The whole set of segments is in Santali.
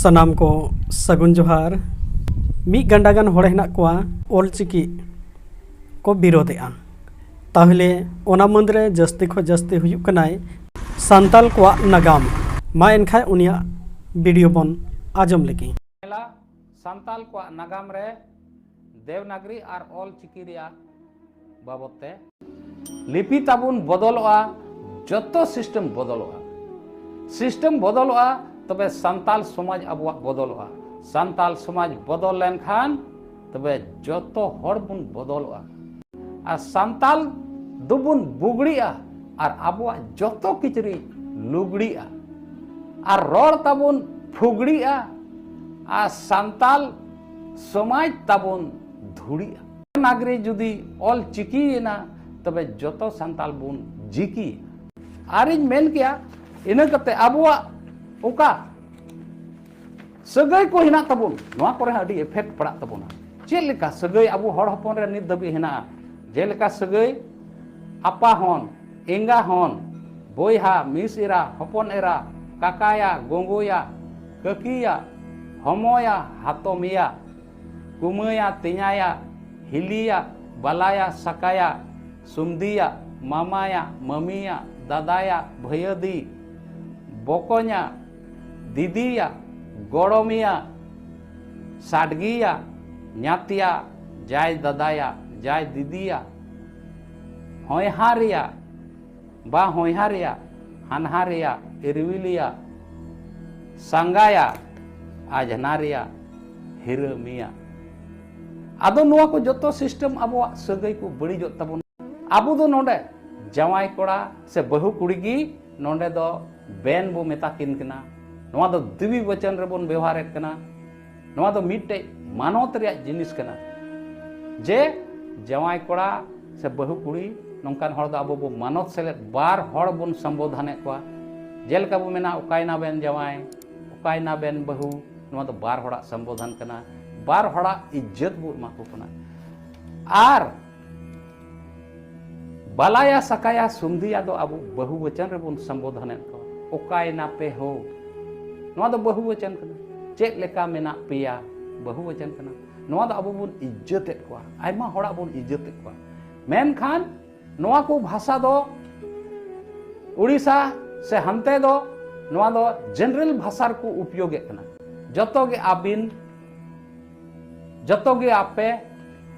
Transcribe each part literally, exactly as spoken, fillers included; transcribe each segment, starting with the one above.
ᱥᱟᱱᱟᱢ ᱠᱚ ᱥᱟᱹᱜᱩᱱ ᱡᱚᱦᱟᱨ᱾ ᱢᱤᱫ ᱜᱟᱱᱰᱟ ᱜᱟᱱ ᱦᱚᱲ ᱦᱮᱱᱟᱜ ᱠᱚᱣᱟ ᱚᱞᱪᱤᱠᱤ ᱠᱚ ᱵᱤᱨᱳᱫᱮᱜᱼᱟ᱾ ᱛᱟᱦᱚᱞᱮ ᱚᱱᱟ ᱢᱩᱫᱽᱨᱮ ᱡᱟᱹᱥᱛᱤ ᱠᱷᱚᱱ ᱡᱟᱹᱥᱛᱤ ᱦᱩᱭᱩᱜ ᱠᱟᱱᱟᱭ ᱥᱟᱱᱛᱟᱞ ᱠᱚᱣᱟᱜ ᱱᱟᱜᱟᱢ᱾ ᱢᱟ ᱮᱱᱠᱷᱟᱱ ᱩᱱᱤᱭᱟᱜ ᱵᱷᱤᱰᱤᱭᱳ ᱵᱚᱱ ᱟᱸᱡᱚᱢ ᱞᱮᱜᱮ᱾ ᱧᱮᱞᱟ ᱥᱟᱱᱛᱟᱞ ᱠᱚᱣᱟᱜ ᱱᱟᱜᱟᱢ ᱨᱮ ᱫᱮᱵᱽᱱᱟᱜᱽᱨᱤ ᱟᱨ ᱚᱞ ᱪᱤᱠᱤ ᱨᱮᱭᱟᱜ ᱵᱟᱵᱚᱫ ᱛᱮ᱾ ᱞᱤᱯᱤ ᱛᱟᱵᱚᱱ ᱵᱚᱫᱚᱞᱚᱜᱼᱟ, ᱡᱚᱛᱚ ᱥᱤᱥᱴᱮᱢ ᱵᱚᱫᱚᱞᱚᱜᱼᱟ᱾ ᱥᱤᱥᱴᱮᱢ ᱵᱚᱫᱚᱞᱚᱜᱼᱟ, ᱛᱚᱵᱮ ᱥᱟᱱᱛᱟᱞ ᱥᱚᱢᱟᱡᱽ ᱟᱵᱚᱣᱟᱜ ᱵᱚᱫᱚᱞᱚᱜᱼᱟ᱾ ᱥᱟᱱᱛᱟᱞ ᱥᱚᱢᱟᱡᱽ ᱵᱚᱫᱚᱞ ᱞᱮᱱᱠᱷᱟᱱ ᱛᱚᱵᱮ ᱡᱚᱛᱚ ᱦᱚᱲ ᱵᱚᱱ ᱵᱚᱫᱚᱞᱚᱜᱼᱟ᱾ ᱟᱨ ᱥᱟᱱᱛᱟᱞ ᱫᱚᱵᱚᱱ ᱵᱩᱜᱲᱤᱜᱼᱟ ᱟᱨ ᱟᱵᱚᱣᱟᱜ ᱡᱚᱛᱚ ᱠᱤᱪᱨᱤᱡ ᱞᱩᱜᱽᱲᱤᱜᱼᱟ ᱟᱨ ᱨᱚᱲ ᱛᱟᱵᱚᱱ ᱯᱷᱩᱜᱲᱤᱜᱼᱟ ᱟᱨ ᱥᱟᱱᱛᱟᱞ ᱥᱚᱢᱟᱡᱽ ᱛᱟᱵᱚᱱ ᱫᱷᱩᱲᱤᱜᱼᱟ᱾ ᱱᱟᱜᱽᱨᱤ ᱡᱩᱫᱤ ᱚᱞ ᱪᱤᱠᱤᱭᱮᱱᱟ, ᱛᱚᱵᱮ ᱡᱚᱛᱚ ᱥᱟᱱᱛᱟᱞ ᱵᱚᱱ ᱡᱤᱠᱤ᱾ ᱟᱨᱤᱧ ᱢᱮᱱ ᱠᱮᱭᱟ, ᱤᱱᱟᱹ ᱠᱟᱛᱮ ᱟᱵᱚᱣᱟᱜ ᱚᱠᱟ ᱥᱟᱹᱜᱟᱹᱭ ᱠᱚ ᱦᱮᱱᱟᱜ ᱛᱟᱵᱚᱱ, ᱱᱚᱣᱟ ᱠᱚᱨᱮ ᱦᱚᱸ ᱟᱹᱰᱤ ᱮᱯᱷᱮᱠᱴ ᱯᱟᱲᱟᱜ ᱛᱟᱵᱚᱱᱟ᱾ ᱪᱮᱫ ᱞᱮᱠᱟ ᱥᱟᱹᱜᱟᱹᱭ ᱟᱵᱚ ᱦᱚᱲ ᱦᱚᱯᱚᱱ ᱨᱮ ᱱᱤᱛ ᱫᱷᱟᱹᱵᱤᱡ ᱦᱮᱱᱟᱜᱼᱟ? ᱡᱮᱞᱮᱠᱟ ᱥᱟᱹᱜᱟᱹᱭ ᱟᱯᱟ ᱦᱚᱱ, ᱮᱸᱜᱟ ᱦᱚᱱ, ᱵᱚᱭᱦᱟ, ᱢᱤᱥ ᱮᱨᱟ, ᱦᱚᱯᱚᱱ ᱮᱨᱟ, ᱠᱟᱠᱟᱭᱟ, ᱜᱚᱸᱜᱚᱭᱟ, ᱠᱟᱹᱠᱤᱭᱟ, ᱦᱚᱢᱚᱭᱟ, ᱦᱟᱛᱚᱢᱮᱭᱟ, ᱠᱩᱢᱟᱹᱭᱟ, ᱛᱮᱧᱟᱭᱟ, ᱦᱤᱞᱤᱭᱟ, ᱵᱟᱞᱟᱭᱟ, ᱥᱟᱠᱟᱭᱟ, ᱥᱩᱢᱫᱤᱭᱟ, ᱢᱟᱢᱟᱭᱟ, ᱢᱟᱹᱢᱤᱭᱟ, ᱫᱟᱫᱟᱭᱟ, ᱵᱷᱟᱹᱭᱟᱹᱫᱤ, ᱵᱚᱠᱚᱧᱟ, ᱫᱤᱫᱤᱭᱟ, ᱜᱚᱲᱚᱢᱤᱭᱟ, ᱥᱟᱰᱜᱤᱭᱟ, ᱧᱟᱛᱤᱭᱟ, ᱡᱟᱭ ᱫᱟᱫᱟᱭᱟ, ᱡᱟᱭ ᱫᱤᱫᱤᱭᱟ, ᱦᱚᱸᱭᱦᱟᱨᱤᱭᱟ, ᱵᱟ ᱦᱚᱸᱭᱦᱟᱨᱤᱭᱟ, ᱦᱟᱱᱦᱟᱨᱤᱭᱟ, ᱤᱨᱣᱤᱞᱤᱭᱟ, ᱥᱟᱸᱜᱟᱭᱟ, ᱟᱡᱷᱱᱟᱨᱤᱭᱟ, ᱦᱤᱨᱟᱹᱢᱤᱭᱟ᱾ ᱟᱫᱚ ᱱᱚᱣᱟ ᱠᱚ ᱡᱚᱛᱚ ᱥᱤᱥᱴᱮᱢ ᱟᱵᱚᱣᱟᱜ ᱥᱟᱹᱜᱟᱹᱭ ᱠᱚ ᱵᱟᱹᱲᱤᱡᱚᱜ ᱛᱟᱵᱚᱱᱟ᱾ ᱟᱵᱚ ᱫᱚ ᱱᱚᱰᱮ ᱡᱟᱶᱟᱭ ᱠᱚᱲᱟ ᱥᱮ ᱵᱟᱹᱦᱩ ᱠᱩᱲᱤ ᱜᱮ ᱱᱚᱰᱮ ᱫᱚ ᱵᱮᱱ ᱵᱚ ᱢᱮᱛᱟ ᱠᱤᱱ ᱠᱟᱱᱟ᱾ ᱱᱚᱣᱟ ᱫᱚ ᱫᱤᱵᱤ ᱵᱚᱪᱚᱱ ᱨᱮᱵᱚᱱ ᱵᱮᱣᱦᱟᱨᱮᱫ ᱠᱟᱱᱟ᱾ ᱱᱚᱣᱟ ᱫᱚ ᱢᱤᱫᱴᱮᱡ ᱢᱟᱱᱚᱛ ᱨᱮᱭᱟᱜ ᱡᱤᱱᱤᱥ ᱠᱟᱱᱟ, ᱡᱮ ᱡᱟᱶᱟᱭ ᱠᱚᱲᱟ ᱥᱮ ᱵᱟᱹᱦᱩ ᱠᱩᱲᱤ ᱱᱚᱝᱠᱟᱱ ᱦᱚᱲ ᱫᱚ ᱟᱵᱚ ᱵᱚ ᱢᱟᱱᱚᱛ ᱥᱮᱞᱮᱫ, ᱵᱟᱨ ᱦᱚᱲ ᱵᱚᱱ ᱥᱚᱢᱵᱳᱫᱷᱟᱱᱮᱫ ᱠᱚᱣᱟ᱾ ᱡᱮᱞᱮᱠᱟ ᱵᱚ ᱢᱮᱱᱟ, ᱚᱠᱟᱭᱱᱟ ᱵᱮᱱ ᱡᱟᱶᱟᱭ, ᱚᱠᱟᱭᱱᱟ ᱵᱮᱱ ᱵᱟᱹᱦᱩ, ᱱᱚᱣᱟ ᱫᱚ ᱵᱟᱨ ᱦᱚᱲᱟᱜ ᱥᱚᱢᱵᱳᱫᱷᱟᱱ ᱠᱟᱱᱟ, ᱵᱟᱨ ᱦᱚᱲᱟᱜ ᱤᱡᱽᱡᱚᱛ ᱵᱚ ᱮᱢᱟ ᱠᱚ ᱠᱟᱱᱟ᱾ ᱟᱨ ᱵᱟᱞᱟᱭᱟ, ᱥᱟᱠᱟᱭᱟ, ᱥᱩᱢᱫᱤᱭᱟ ᱫᱚ ᱟᱵᱚ ᱵᱟᱹᱦᱩ ᱵᱚᱪᱚᱱ ᱨᱮᱵᱚᱱ ᱥᱚᱢᱵᱳᱫᱷᱚᱱᱮᱫ ᱠᱚᱣᱟ᱾ ᱚᱠᱟᱭ ᱱᱟᱯᱮ ᱦᱳ, ᱱᱚᱣᱟ ᱫᱚ ᱵᱟᱹᱦᱩ ᱵᱚᱪᱚᱱ ᱠᱟᱱᱟ᱾ ᱪᱮᱫ ᱞᱮᱠᱟ ᱢᱮᱱᱟᱜ ᱯᱮᱭᱟ, ᱵᱟᱹᱦᱩ ᱵᱟᱪᱚᱱ ᱠᱟᱱᱟ᱾ ᱱᱚᱣᱟ ᱫᱚ ᱟᱵᱚ ᱵᱚᱱ ᱤᱡᱽᱡᱚᱛᱮᱫ ᱠᱚᱣᱟ, ᱟᱭᱢᱟ ᱦᱚᱲᱟᱜ ᱵᱚᱱ ᱤᱡᱽᱡᱚᱛᱮᱫ ᱠᱚᱣᱟ᱾ ᱢᱮᱱᱠᱷᱟᱱ ᱱᱚᱣᱟ ᱠᱚ ᱵᱷᱟᱥᱟ ᱫᱚ ᱩᱲᱤᱥᱥᱟ ᱥᱮ ᱦᱟᱱᱛᱮ ᱫᱚ ᱱᱚᱣᱟ ᱫᱚ ᱡᱮᱱᱟᱨᱮᱞ ᱵᱷᱟᱥᱟ ᱨᱮᱠᱚ ᱩᱯᱭᱳᱜᱮᱫ ᱠᱟᱱᱟ᱾ ᱡᱚᱛᱚ ᱜᱮ ᱟᱹᱵᱤᱱ, ᱡᱚᱛᱚ ᱜᱮ ᱟᱯᱮ᱾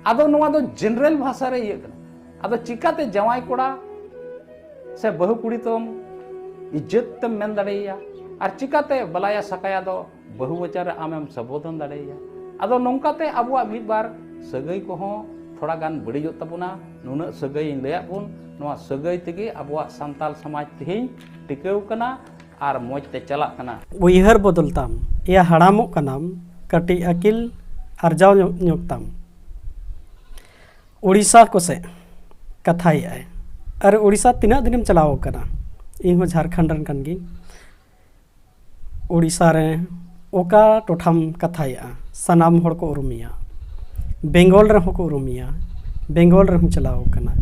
ᱟᱫᱚ ᱱᱚᱣᱟ ᱫᱚ ᱡᱮᱱᱟᱨᱮᱞ ᱵᱷᱟᱥᱟ ᱨᱮ ᱤᱭᱟᱹᱜ ᱠᱟᱱᱟ᱾ ᱟᱫᱚ ᱪᱤᱠᱟᱛᱮ ᱡᱟᱶᱟᱭ ᱠᱚᱲᱟ ᱥᱮ ᱵᱟᱹᱦᱩ ᱠᱩᱲᱤ ᱛᱟᱢ ᱤᱡᱽᱡᱚᱛ ᱛᱮᱢ ᱢᱮᱱ ᱫᱟᱲᱮᱭᱟᱭᱟ? ᱟᱨ ᱪᱤᱠᱟᱛᱮ ᱵᱟᱞᱟᱭᱟ ᱥᱟᱠᱟᱭᱟ ᱫᱚ ᱵᱟᱹᱦᱩ ᱵᱟᱪᱚᱱ ᱨᱮ ᱟᱢᱮᱢ ᱥᱚᱢᱵᱳᱫᱷᱚᱱ ᱫᱟᱲᱮᱭᱟᱭᱟ? ᱟᱫᱚ ᱱᱚᱝᱠᱟᱛᱮ ᱟᱵᱚᱣᱟᱜ ᱢᱤᱫ ᱵᱟᱨ ᱥᱟᱹᱜᱟᱹᱭ ᱠᱚᱦᱚᱸ ᱛᱷᱚᱲᱟ ᱜᱟᱱ ᱵᱟᱹᱲᱤᱡᱚᱜ ᱛᱟᱵᱚᱱᱟ᱾ ᱱᱩᱱᱟᱹᱜ ᱥᱟᱹᱜᱟᱹᱭ ᱤᱧ ᱞᱟᱹᱭᱟᱫ ᱵᱚᱱ, ᱱᱚᱣᱟ ᱥᱟᱹᱜᱟᱹᱭ ᱛᱮᱜᱮ ᱟᱵᱚᱣᱟᱜ ᱥᱟᱱᱛᱟᱞ ᱥᱚᱢᱟᱡᱽ ᱛᱮᱦᱮᱧ ᱴᱤᱠᱟᱹᱣ ᱠᱟᱱᱟ ᱟᱨ ᱢᱚᱡᱽ ᱛᱮ ᱪᱟᱞᱟᱜ ᱠᱟᱱᱟ᱾ ᱩᱭᱦᱟᱹᱨ ᱵᱚᱫᱚᱞ ᱛᱟᱢ, ᱮᱭᱟ ᱦᱟᱲᱟᱢᱚᱜ ᱠᱟᱱᱟᱢ, ᱠᱟᱹᱴᱤᱡ ᱟᱹᱠᱤᱞ ᱟᱨᱡᱟᱣ ᱧᱚᱜ, ᱧᱚᱜ ᱛᱟᱢ᱾ ᱩᱲᱤᱥᱥᱟ ᱠᱚᱥᱮᱫ ᱠᱟᱛᱷᱟᱭᱮᱫᱼᱟᱭ᱾ ᱟᱨ ᱩᱲᱤᱥᱥᱟ ᱛᱤᱱᱟᱹᱜ ᱫᱤᱱᱮᱢ ᱪᱟᱞᱟᱣ ᱟᱠᱟᱱᱟ? ᱤᱧ ᱦᱚᱸ ᱡᱷᱟᱲᱠᱷᱚᱸᱰ ᱨᱮᱱ ᱠᱟᱱ ᱜᱤᱭᱟᱹᱧ᱾ ᱩᱲᱤᱥᱥᱟ ᱨᱮ ᱚᱠᱟ ᱴᱚᱴᱷᱟᱢ ᱠᱟᱛᱷᱟᱭᱮᱫᱼᱟ, ᱥᱟᱱᱟᱢ ᱦᱚᱲ ᱠᱚ ᱩᱨᱩᱢᱮᱭᱟ᱾ ᱵᱮᱝᱜᱚᱞ ᱨᱮᱦᱚᱸ ᱠᱚ ᱩᱨᱩᱢᱮᱭᱟ, ᱵᱮᱝᱜᱚᱞ ᱨᱮᱦᱚᱸ ᱪᱟᱞᱟᱣ ᱟᱠᱟᱱᱟ᱾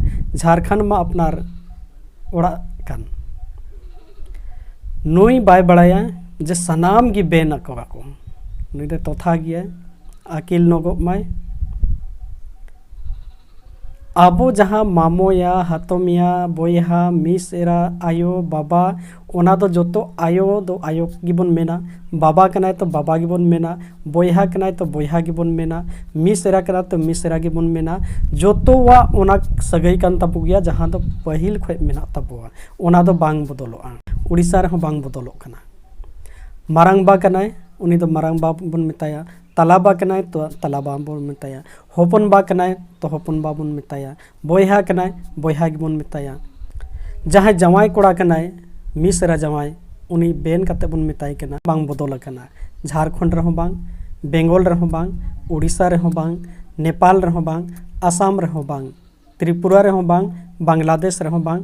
ᱡᱷᱟᱲᱠᱷᱚᱸᱰ ᱢᱟ ᱟᱯᱱᱟᱨ ᱚᱲᱟᱜ ᱠᱟᱱ᱾ ᱱᱩᱭ ᱵᱟᱭ ᱵᱟᱲᱟᱭᱟ ᱡᱮ ᱥᱟᱱᱟᱢ ᱜᱮ ᱵᱮᱱ ᱟᱠᱚᱣᱟ ᱠᱚ᱾ ᱱᱩᱭ ᱫᱚ ᱛᱚᱛᱷᱟ ᱜᱮᱭᱟᱭ, ᱟᱹᱠᱤᱞ ᱱᱚᱜᱚᱜ ᱢᱟᱭ᱾ ᱟᱵᱚ ᱡᱟᱦᱟᱸ ᱢᱟᱢᱚᱭᱟ, ᱦᱟᱛᱚᱢᱭᱟ, ᱵᱚᱭᱦᱟ, ᱢᱤᱥ ᱮᱨᱟ, ᱟᱭᱳ, ᱵᱟᱵᱟ, ᱚᱱᱟ ᱫᱚ ᱡᱚᱛᱚ ᱟᱭᱳ ᱫᱚ ᱟᱭᱳ ᱜᱮᱵᱚᱱ ᱢᱮᱱᱟ, ᱵᱟᱵᱟ ᱠᱟᱱᱟᱭ ᱛᱚ ᱵᱟᱵᱟ ᱜᱮᱵᱚᱱ ᱢᱮᱱᱟ, ᱵᱚᱭᱦᱟ ᱠᱟᱱᱟᱭ ᱛᱚ ᱵᱚᱭᱦᱟ ᱜᱮᱵᱚᱱ ᱢᱮᱱᱟ, ᱢᱤᱥ ᱮᱨᱟ ᱠᱟᱱᱟ ᱛᱚ ᱢᱤᱥ ᱮᱨᱟ ᱜᱮᱵᱚᱱ ᱢᱮᱱᱟ᱾ ᱡᱚᱛᱚᱣᱟᱜ ᱚᱱᱟ ᱥᱟᱹᱜᱟᱹᱭ ᱠᱟᱱ ᱛᱟᱵᱚ ᱜᱮᱭᱟ, ᱡᱟᱦᱟᱸ ᱫᱚ ᱯᱟᱹᱦᱤᱞ ᱠᱷᱚᱱ ᱢᱮᱱᱟᱜ ᱛᱟᱵᱚᱣᱟ, ᱚᱱᱟ ᱫᱚ ᱵᱟᱝ ᱵᱚᱫᱚᱞᱚᱜᱼᱟ᱾ ᱩᱲᱤᱥᱥᱟ ᱨᱮᱦᱚᱸ ᱵᱟᱝ ᱵᱚᱫᱚᱞᱚᱜ ᱠᱟᱱᱟ᱾ ᱢᱟᱨᱟᱝ ᱵᱟ ᱠᱟᱱᱟᱭ, ᱩᱱᱤ ᱫᱚ ᱢᱟᱨᱟᱝ ᱵᱟ ᱵᱚᱱ ᱢᱮᱛᱟᱭᱟ, ᱛᱟᱞᱟ ᱵᱟ ᱠᱟᱱᱟᱭ ᱛᱚ ᱛᱟᱞᱟ ᱵᱟ ᱵᱚᱱ ᱢᱮᱛᱟᱭᱟ, ᱦᱚᱯᱚᱱ ᱵᱟ ᱠᱟᱱᱟᱭ ᱛᱚ ᱦᱚᱯᱚᱱ ᱵᱟ ᱵᱚᱱ ᱢᱮᱛᱟᱭᱟ, ᱵᱚᱭᱦᱟ ᱠᱟᱱᱟᱭ ᱵᱚᱭᱦᱟ ᱜᱮᱵᱚᱱ ᱢᱮᱛᱟᱭᱟ᱾ ᱡᱟᱦᱟᱸᱭ ᱡᱟᱶᱟᱭ ᱠᱚᱲᱟ ᱠᱟᱱᱟᱭ, ᱢᱤᱥ ᱮᱨᱟ ᱡᱟᱶᱟᱭ, ᱩᱱᱤ ᱵᱮᱱ ᱠᱟᱛᱮ ᱵᱚᱱ ᱢᱮᱛᱟᱭ ᱠᱟᱱᱟ, ᱵᱟᱝ ᱵᱚᱫᱚᱞ ᱟᱠᱟᱱᱟ᱾ ᱡᱷᱟᱲᱠᱷᱚᱸᱰ ᱨᱮᱦᱚᱸ ᱵᱟᱝ, ᱵᱮᱝᱜᱚᱞ ᱨᱮᱦᱚᱸ ᱵᱟᱝ, ᱩᱲᱤᱥᱥᱟ ᱨᱮᱦᱚᱸ ᱵᱟᱝ, ᱱᱮᱯᱟᱞ ᱨᱮᱦᱚᱸ ᱵᱟᱝ, ᱟᱥᱟᱢ ᱨᱮᱦᱚᱸ ᱵᱟᱝ, ᱛᱨᱤᱯᱩᱨᱟ ᱨᱮᱦᱚᱸ ᱵᱟᱝ, ᱵᱟᱝᱞᱟᱫᱮᱥ ᱨᱮᱦᱚᱸ ᱵᱟᱝ᱾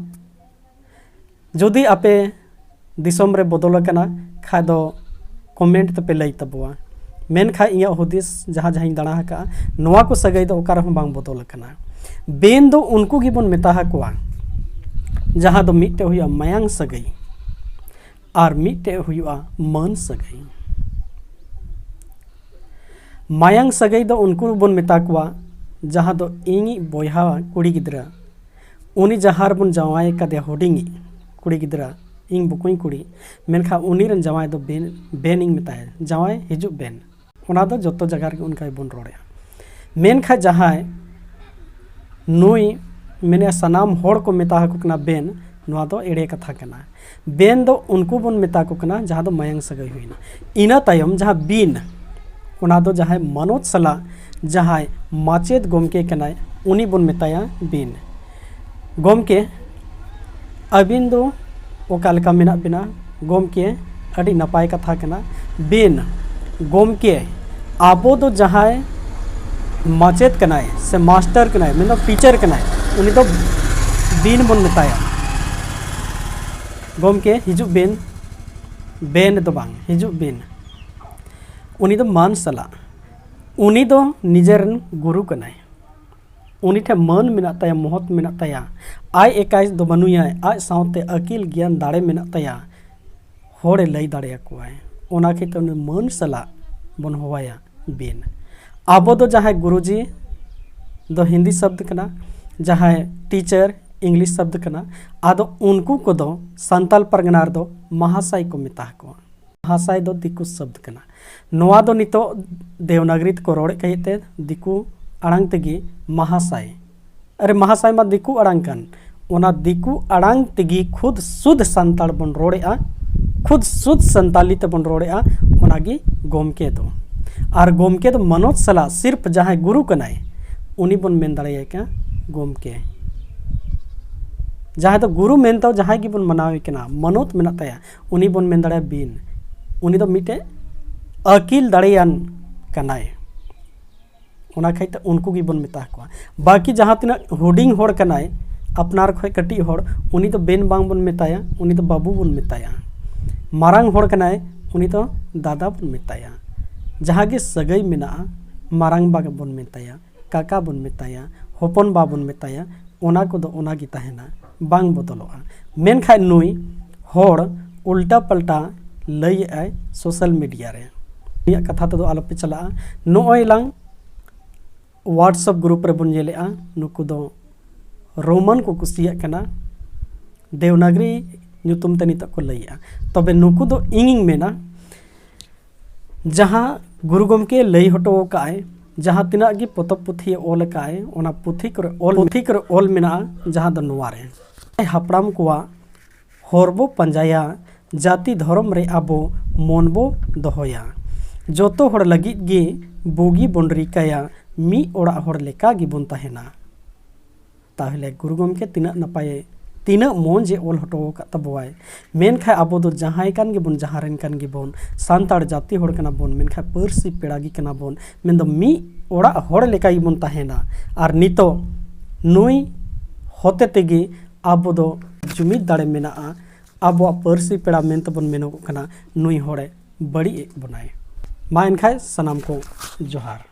ᱡᱩᱫᱤ ᱟᱯᱮ ᱫᱤᱥᱚᱢ ᱨᱮ ᱵᱚᱫᱚᱞ ᱟᱠᱟᱱᱟ ᱠᱷᱟᱡ ᱫᱚ comment ᱛᱮᱯᱮ ᱞᱟᱹᱭ ᱛᱟᱵᱚᱣᱟ᱾ ᱢᱮᱱᱠᱷᱟᱡ ᱤᱧᱟᱹᱜ ᱦᱩᱫᱤᱥ ᱡᱟᱦᱟᱸ ᱡᱟᱦᱟᱸᱧ ᱫᱟᱬᱟ ᱟᱠᱟᱫᱼᱟ, ᱱᱚᱣᱟ ᱠᱚ ᱥᱟᱹᱜᱟᱹᱭ ᱫᱚ ᱚᱠᱟ ᱨᱮᱦᱚᱸ ᱵᱟᱝ ᱵᱚᱫᱚᱞ ᱟᱠᱟᱱᱟ᱾ ᱵᱮᱱ ᱫᱚ ᱩᱱᱠᱩ ᱜᱮᱵᱚᱱ ᱢᱮᱛᱟ ᱟᱠᱚᱣᱟ ᱡᱟᱦᱟᱸ ᱫᱚ ᱢᱤᱫᱴᱮᱡ ᱦᱩᱭᱩᱜᱼᱟ ᱢᱟᱭᱟᱝ ᱥᱟᱹᱜᱟᱹᱭ ᱟᱨ ᱢᱤᱫᱴᱮᱡ ᱦᱩᱭᱩᱜᱼᱟ ᱢᱟᱹᱱ ᱥᱟᱹᱜᱟᱹᱭ᱾ ᱢᱟᱭᱟᱝ ᱥᱟᱹᱜᱟᱹᱭ ᱫᱚ ᱩᱱᱠᱩ ᱵᱚᱱ ᱢᱮᱛᱟ ᱠᱚᱣᱟ, ᱡᱟᱦᱟᱸ ᱫᱚ ᱤᱧᱤᱡ ᱵᱚᱭᱦᱟ ᱠᱩᱲᱤ ᱜᱤᱫᱽᱨᱟᱹ, ᱩᱱᱤ ᱡᱟᱦᱟᱸ ᱨᱮᱵᱚᱱ ᱡᱟᱶᱟᱭ ᱠᱟᱫᱮᱭᱟ, ᱦᱩᱰᱤᱧᱤᱡ ᱠᱩᱲᱤ ᱜᱤᱫᱽᱨᱟᱹ, ᱤᱧ ᱵᱚᱠᱚᱧ ᱠᱩᱲᱤ, ᱢᱮᱱᱠᱷᱟᱱ ᱩᱱᱤ ᱨᱮᱱ ᱡᱟᱶᱟᱭ ᱫᱚ ᱵᱮᱱ, ᱵᱮᱱ ᱤᱧ ᱢᱮᱛᱟᱭᱟ, ᱡᱟᱶᱟᱭ ᱦᱤᱡᱩᱜ ᱵᱮᱱ᱾ ᱚᱱᱟ ᱫᱚ ᱡᱚᱛᱚ ᱡᱟᱭᱜᱟ ᱨᱮᱜᱮ ᱚᱱᱠᱟ ᱜᱮᱵᱚᱱ ᱨᱚᱲᱮᱫᱼᱟ᱾ ᱢᱮᱱᱠᱷᱟᱱ ᱡᱟᱦᱟᱸᱭ ᱱᱩᱭ ᱢᱮᱱᱮᱫᱼᱟ, ᱥᱟᱱᱟᱢ ᱦᱚᱲ ᱠᱚ ᱢᱮᱛᱟ ᱟᱠᱚ ᱠᱟᱱᱟ ᱵᱮᱱ, ᱱᱚᱣᱟ ᱫᱚ ᱮᱲᱮ ᱠᱟᱛᱷᱟ ᱠᱟᱱᱟ᱾ ᱵᱮᱱ ᱫᱚ ᱩᱱᱠᱩ ᱵᱚᱱ ᱢᱮᱛᱟ ᱠᱚ ᱠᱟᱱᱟ ᱡᱟᱦᱟᱸ ᱫᱚ ᱢᱟᱭᱟᱝ ᱥᱟᱹᱜᱟᱹᱭ ᱦᱩᱭᱱᱟ᱾ ᱤᱱᱟᱹ ᱛᱟᱭᱚᱢ ᱡᱟᱦᱟᱸ ᱵᱤᱱ, ᱚᱱᱟ ᱫᱚ ᱡᱟᱦᱟᱸᱭ ᱢᱟᱱᱚᱛ ᱥᱟᱞᱟᱜ ᱡᱟᱦᱟᱸᱭ ᱢᱟᱪᱮᱫ ᱜᱚᱢᱠᱮ ᱠᱟᱱᱟᱭ, ᱩᱱᱤ ᱵᱚᱱ ᱢᱮᱛᱟᱭᱟ ᱵᱤᱱ᱾ ᱜᱚᱢᱠᱮ, ᱟᱹᱵᱤᱱ ᱫᱚ ᱚᱠᱟ ᱞᱮᱠᱟ ᱢᱮᱱᱟᱜ ᱵᱤᱱᱟ? ᱜᱚᱢᱠᱮ, ᱟᱹᱰᱤ ᱱᱟᱯᱟᱭ ᱠᱟᱛᱷᱟ ᱠᱟᱱᱟ᱾ ᱵᱤᱱ, ᱜᱚᱢᱠᱮ, ᱟᱵᱚ ᱫᱚ ᱡᱟᱦᱟᱸᱭ ᱢᱟᱪᱮᱫ ᱠᱟᱱᱟᱭ ᱥᱮ ᱢᱟᱥᱴᱟᱨ ᱠᱟᱱᱟᱭ, ᱢᱮᱱᱫᱚ ᱴᱤᱪᱟᱨ ᱠᱟᱱᱟᱭ, ᱩᱱᱤ ᱫᱚ ᱵᱤᱱ ᱵᱚᱱ ᱢᱮᱛᱟᱭᱟ᱾ ᱜᱚᱢᱠᱮ, ᱦᱤᱡᱩᱜ ᱵᱤᱱ, ᱵᱮᱱ ᱫᱚ ᱵᱟᱝ, ᱦᱤᱡᱩᱜ ᱵᱤᱱ᱾ ᱩᱱᱤ ᱫᱚ ᱢᱟᱱ ᱥᱟᱞᱟᱜ, ᱩᱱᱤ ᱫᱚ ᱱᱤᱡᱮᱨᱮᱱ ᱜᱩᱨᱩ ᱠᱟᱱᱟᱭ᱾ ᱩᱱᱤ ᱴᱷᱮᱱ ᱢᱟᱹᱱ ᱢᱮᱱᱟᱜ ᱛᱟᱭᱟ, ᱢᱚᱦᱚᱛ ᱢᱮᱱᱟᱜ ᱛᱟᱭᱟ᱾ ᱟᱡ ᱮᱠᱟᱭ ᱫᱚ ᱵᱟᱹᱱᱩᱭᱟ, ᱟᱡ ᱥᱟᱶᱛᱮ ᱟᱹᱠᱤᱞ ᱜᱮᱭᱟᱱ ᱫᱟᱲᱮ ᱢᱮᱱᱟᱜ ᱛᱟᱭᱟ᱾ ᱦᱚᱲᱮ ᱞᱟᱹᱭ ᱫᱟᱲᱮᱭᱟᱠᱚᱣᱟᱭ᱾ ᱚᱱᱟ ᱠᱷᱟᱹᱛᱤᱨ ᱩᱱᱤ ᱢᱟᱹᱱ ᱥᱟᱞᱟᱜ ᱵᱚᱱ ᱦᱚᱦᱚᱣᱟᱭᱟ ᱵᱤᱱ᱾ ᱟᱵᱚ ᱫᱚ ᱡᱟᱦᱟᱸᱭ ᱜᱩᱨᱩᱡᱤ ᱫᱚ ᱦᱤᱱᱫᱤ ᱥᱚᱵᱫ ᱠᱟᱱᱟ, ᱡᱟᱦᱟᱸᱭ ᱴᱤᱪᱟᱨ ᱤᱝᱞᱤᱥ ᱥᱚᱵᱫ ᱠᱟᱱᱟ᱾ ᱟᱫᱚ ᱩᱱᱠᱩ ᱠᱚᱫᱚ ᱥᱟᱱᱛᱟᱞ ᱯᱟᱨᱜᱟᱱᱟ ᱨᱮᱫᱚ ᱢᱟᱦᱟᱥᱟᱭ ᱠᱚ ᱢᱮᱛᱟ ᱠᱚᱣᱟ᱾ ᱢᱟᱦᱟᱥᱟᱭ ᱫᱚ ᱫᱤᱠᱩ ᱥᱚᱵᱫ ᱠᱟᱱᱟ᱾ ᱱᱚᱣᱟ ᱫᱚ ᱱᱤᱛᱚᱜ ᱫᱮᱣᱱᱟᱜᱽᱨᱤ ᱛᱮᱠᱚ ᱨᱚᱲᱮᱫ ᱠᱟᱱ ᱛᱮ ᱫᱤᱠᱩ ᱟᱲᱟᱝ ᱛᱮᱜᱮ ᱢᱟᱦᱟᱥᱟᱭ᱾ ᱟᱨᱮ, ᱢᱟᱦᱟᱥᱟᱭ ᱢᱟ ᱫᱤᱠᱩ ᱟᱲᱟᱝ ᱠᱟᱱ᱾ ᱚᱱᱟ ᱫᱤᱠᱩ ᱟᱲᱟᱝ ᱛᱮᱜᱮ ᱠᱷᱩᱫ ᱥᱩᱫ ᱥᱟᱱᱛᱟᱲ ᱵᱚᱱ ᱨᱚᱲᱮᱫᱼᱟ, ᱠᱷᱩᱫ ᱥᱩᱫ ᱥᱟᱱᱛᱟᱞᱤ ᱛᱮᱵᱚᱱ ᱨᱚᱲᱮᱫᱼᱟ, ᱚᱱᱟᱜᱮ ᱜᱚᱢᱠᱮ ᱫᱚ᱾ ᱟᱨ ᱜᱚᱢᱠᱮ ᱫᱚ ᱢᱟᱱᱚᱛ ᱥᱟᱞᱟᱜ ᱥᱤᱨᱯ ᱡᱟᱦᱟᱸᱭ ᱜᱩᱨᱩ ᱠᱟᱱᱟᱭ, ᱩᱱᱤ ᱵᱚᱱ ᱢᱮᱱ ᱫᱟᱲᱮᱭᱟᱭ ᱠᱟᱱᱟ ᱜᱚᱢᱠᱮ᱾ ᱡᱟᱦᱟᱸᱭ ᱫᱚ ᱜᱩᱨᱩ ᱢᱮᱱᱛᱮ ᱡᱟᱦᱟᱸᱭ ᱜᱮᱵᱚᱱ ᱢᱟᱱᱟᱣᱮ ᱠᱟᱱᱟ, ᱢᱟᱱᱚᱛ ᱢᱮᱱᱟᱜ ᱛᱟᱭᱟ, ᱩᱱᱤ ᱵᱚᱱ ᱢᱮᱱ ᱫᱟᱲᱮᱭᱟᱜᱼᱟ ᱵᱤᱱ᱾ ᱩᱱᱤ ᱫᱚ ᱢᱤᱫᱴᱮᱡ ᱟᱹᱠᱤᱞ ᱫᱟᱲᱮᱭᱟᱱ ᱠᱟᱱᱟᱭ᱾ ᱚᱱᱟ ᱠᱷᱟᱹᱛᱤᱨ ᱛᱮ ᱩᱱᱠᱩ ᱜᱮᱵᱚᱱ ᱢᱮᱛᱟ ᱠᱚᱣᱟ᱾ ᱵᱟᱹᱠᱤ ᱡᱟᱦᱟᱸ ᱛᱤᱱᱟᱹᱜ ᱦᱩᱰᱤᱧ ᱦᱚᱲ ᱠᱟᱱᱟᱭ, ᱟᱯᱱᱟᱨ ᱠᱷᱚᱱ ᱠᱟᱹᱴᱤᱡ ᱦᱚᱲ, ᱩᱱᱤ ᱫᱚ ᱵᱮᱱ ᱵᱟᱝ ᱵᱚᱱ ᱢᱮᱛᱟᱭᱟ, ᱩᱱᱤ ᱫᱚ ᱵᱟᱹᱵᱩ ᱵᱚᱱ ᱢᱮᱛᱟᱭᱟ᱾ ᱢᱟᱨᱟᱝ ᱦᱚᱲ ᱠᱟᱱᱟᱭ, ᱩᱱᱤ ᱫᱚ ᱫᱟᱫᱟ ᱵᱚᱱ ᱢᱮᱛᱟᱭᱟ᱾ ᱡᱟᱦᱟᱸ ᱜᱮ ᱥᱟᱹᱜᱟᱹᱭ ᱢᱮᱱᱟᱜᱼᱟ, ᱢᱟᱨᱟᱝ ᱵᱟ ᱵᱚᱱ ᱢᱮᱛᱟᱭᱟ, ᱠᱟᱠᱟ ᱵᱚᱱ ᱢᱮᱛᱟᱭᱟ, ᱦᱚᱯᱚᱱ ᱵᱟ ᱵᱚᱱ ᱢᱮᱛᱟᱭᱟ, ᱚᱱᱟ ᱠᱚᱫᱚ ᱚᱱᱟ ᱜᱮ ᱛᱟᱦᱮᱱᱟ, ᱵᱟᱝ ᱵᱚᱫᱚᱞᱚᱜᱼᱟ᱾ ᱢᱮᱱᱠᱷᱟᱡ ᱱᱩᱭ ᱦᱚᱲ ᱩᱞᱴᱟ ᱯᱟᱞᱴᱟ ᱞᱟᱹᱭᱮᱫᱼᱟᱭ ᱥᱳᱥᱟᱞ ᱢᱤᱰᱤᱭᱟ ᱨᱮ᱾ ᱩᱱᱤᱭᱟᱜ ᱠᱟᱛᱷᱟ ᱛᱮᱫᱚ ᱟᱞᱚᱯᱮ ᱪᱟᱞᱟᱜᱼᱟ᱾ ᱱᱚᱜᱼᱚᱭ ᱞᱟᱝ WhatsApp group ᱨᱮᱵᱚᱱ ᱧᱮᱞᱮᱜᱼᱟ, ᱱᱩᱠᱩ ᱫᱚ ᱨᱳᱢᱟᱱ ᱠᱚ ᱠᱩᱥᱤᱭᱟᱜ ᱠᱟᱱᱟ, ᱫᱮᱣᱱᱟᱜᱽᱨᱤ ᱧᱩᱛᱩᱢ ᱛᱮ ᱱᱤᱛᱚᱜ ᱠᱚ ᱞᱟᱹᱭᱮᱜᱼᱟ᱾ ᱛᱚᱵᱮ ᱱᱩᱠᱩ ᱫᱚ ᱤᱧᱤᱧ ᱢᱮᱱᱟ, ᱡᱟᱦᱟᱸ ᱜᱩᱨᱩ ᱜᱚᱢᱠᱮ ᱞᱟᱹᱭ ᱦᱚᱴᱚ ᱟᱠᱟᱫᱼᱟᱭ, ᱡᱟᱦᱟᱸ ᱛᱤᱱᱟᱹᱜ ᱜᱮ ᱯᱚᱛᱚᱵ ᱯᱩᱛᱷᱤ ᱚᱞ ᱟᱠᱟᱫᱼᱟᱭ, ᱚᱱᱟ ᱯᱩᱛᱷᱤ ᱠᱚᱨᱮ ᱚᱞ ᱯᱩᱛᱷᱤ ᱠᱚᱨᱮ ᱚᱞ ᱢᱮᱱᱟᱜᱼᱟ, ᱡᱟᱦᱟᱸ ᱫᱚ ᱱᱚᱣᱟ ᱨᱮ ᱦᱟᱯᱲᱟᱢ ᱠᱚᱣᱟᱜ ᱦᱚᱨ ᱵᱚ ᱯᱟᱸᱡᱟᱭᱟ, ᱡᱟᱹᱛᱤ ᱫᱷᱚᱨᱚᱢ ᱨᱮ ᱟᱵᱚ ᱢᱚᱱ ᱵᱚ ᱫᱚᱦᱚᱭᱟ᱾ ᱡᱚᱛᱚ ᱦᱚᱲ ᱞᱟᱹᱜᱤᱫ ᱜᱮ ᱵᱩᱜᱤ ᱵᱚᱱ ᱨᱤᱠᱟᱹᱭᱟ, ᱢᱤᱫ ᱚᱲᱟᱜ ᱦᱚᱲ ᱞᱮᱠᱟ ᱜᱮᱵᱚᱱ ᱛᱟᱦᱮᱱᱟ᱾ ᱛᱟᱦᱚᱞᱮ ᱜᱩᱨᱩ ᱜᱚᱢᱠᱮ ᱛᱤᱱᱟᱹᱜ ᱱᱟᱯᱟᱭᱮ, ᱛᱤᱱᱟᱹᱜ ᱢᱚᱡᱽ ᱮ ᱚᱞ ᱦᱚᱴᱚ ᱟᱠᱟᱫ ᱛᱟᱵᱚᱣᱟᱭ᱾ ᱢᱮᱱᱠᱷᱟᱱ ᱟᱵᱚ ᱫᱚ ᱡᱟᱦᱟᱸᱭ ᱠᱟᱱ ᱜᱮᱵᱚᱱ, ᱡᱟᱦᱟᱸ ᱨᱮᱱ ᱠᱟᱱ ᱜᱮᱵᱚᱱ, ᱥᱟᱱᱛᱟᱲ ᱡᱟᱹᱛᱤ ᱦᱚᱲ ᱠᱟᱱᱟ ᱵᱚᱱ, ᱢᱮᱱᱠᱷᱟᱱ ᱯᱟᱹᱨᱥᱤ ᱯᱮᱲᱟ ᱜᱮ ᱠᱟᱱᱟ ᱵᱚᱱ, ᱢᱮᱱᱫᱚ ᱢᱤᱫ ᱚᱲᱟᱜ ᱦᱚᱲ ᱞᱮᱠᱟ ᱜᱮᱵᱚᱱ ᱛᱟᱦᱮᱱᱟ᱾ ᱟᱨ ᱱᱤᱛᱚᱜ ᱱᱩᱭ ᱦᱚᱛᱮ ᱛᱮᱜᱮ ᱟᱵᱚ ᱫᱚ ᱡᱩᱢᱤᱫ ᱫᱟᱲᱮ ᱢᱮᱱᱟᱜᱼᱟ᱾ ᱟᱵᱚᱣᱟᱜ ᱯᱟᱹᱨᱥᱤ ᱯᱮᱲᱟ ᱢᱮᱱᱛᱮᱵᱚᱱ ᱢᱮᱱᱚᱜᱚᱜ ᱠᱟᱱᱟ, ᱱᱩᱭ ᱦᱚᱲᱮ ᱵᱟᱹᱲᱤᱡ ᱮᱫ ᱵᱚᱱᱟᱭ᱾ ᱢᱟ ᱮᱱᱠᱷᱟᱱ ᱥᱟᱱᱟᱢ ᱠᱚ ᱡᱚᱦᱟᱨ᱾